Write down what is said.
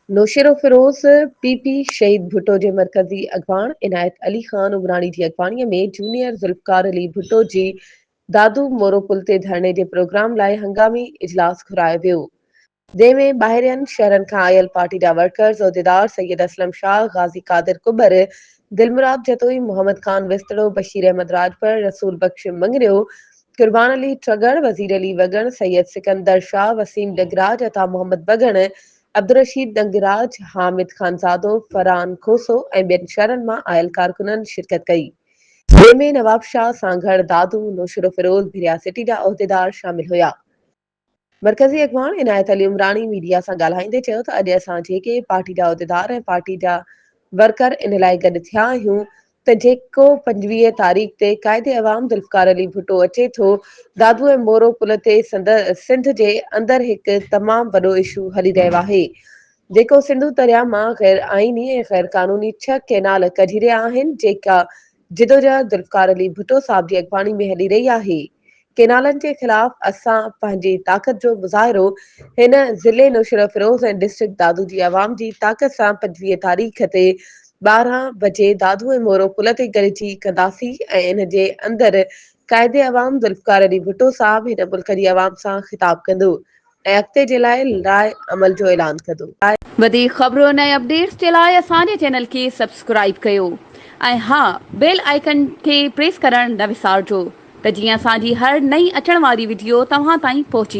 Naushahro Feroze, P P شهيد ڀٽو جي مرڪزي اڳواڻ عنايت علي خان عمراڻي جي اڳواڻي ۾ جونيئر ذوالفقار علي ڀٽو جي دادو مورو پل تي ڌرڻي جي پروگرام لاء هنگامي اجلاس گهرايو ويو جنهن ۾ ٻاهرين شهرن کان آيل پارٽي جا ورڪرز عهديدار سيد اسلم شاهه، غازي قادر ڪٻر، دلمراد جتوئي، محمد خان وسطڙو، بشير احمد راڄپر، رسول بخش مڱريو، قربان علي ٽڳڙ، وزير علي وڳڻ، سيد سڪندر شاهه، وسيم ڏنگراج، عطا محمد وڳڻ، عبدالرشيد ڏنگراج، حامد خانزادو، فرحان کوسو ۽ ٻين شهرن مان آيل ڪارڪنن شرڪت ڪئي. جنهن ۾ نوابشاهه، سانگهڙ، دادو، نوشهروفيروز، ڀريا سٽي جا عهديدار شامل هيا. مرڪزي اڳواڻ عنايت علي عمراڻي ميڊيا سان ڳالهائيندي چيو ته اڄ اسان جيڪي پارٽي جا عهديدار ۽ پارٽي جا ورڪر ان لاء گڏ ٿيا آهيون ته جيڪو 25 تاريخ تي قائد عوام ذوالفقار علي ڀٽو اچي ٿو دادو ۽ مورو پل تي سنڌ جي اندر هڪ تمام وڏو اشو هلي رهيو آهي جيڪو سنڌو درياء مان غير آئيني ۽ غير قانوني ڇهه ڪينال ڪڍي رهيا آهن جيڪا جدوجهد ذوالفقار علي ڀٽو صاحب جي اڳواڻي ۾ هلي رهي آهي. ڪينالن جي خلاف اسان پنهنجي طاقت جو مظاهرو هن ضلعي نوشهروفيروز ۽ ڊسٽرڪٽ دادو جي عوام جي طاقت سان 25 تاريخ تي 12 بجي دادو ۽ مورو پل تي گڏجي ڪنداسين ۽ ان جي اندر قائد عوام ذوالفقار علي ڀٽو صاحب هن ملڪ جي عوام سان خطاب ڪندو. ۽ اڳتي جي لاء راء عمل جو اعلان ڪندو. وڌيڪ خبرن ۽ اپڊيٽس جي لاء اسان جي چينل کي سبسڪرائيب ڪيو ۽ ها بيل آئيڪن کي پريس ڪرڻ نه وسارجو ته جيئن اسان جي هر نئين اچڻ واري وڊيو توهان تائين پهچي.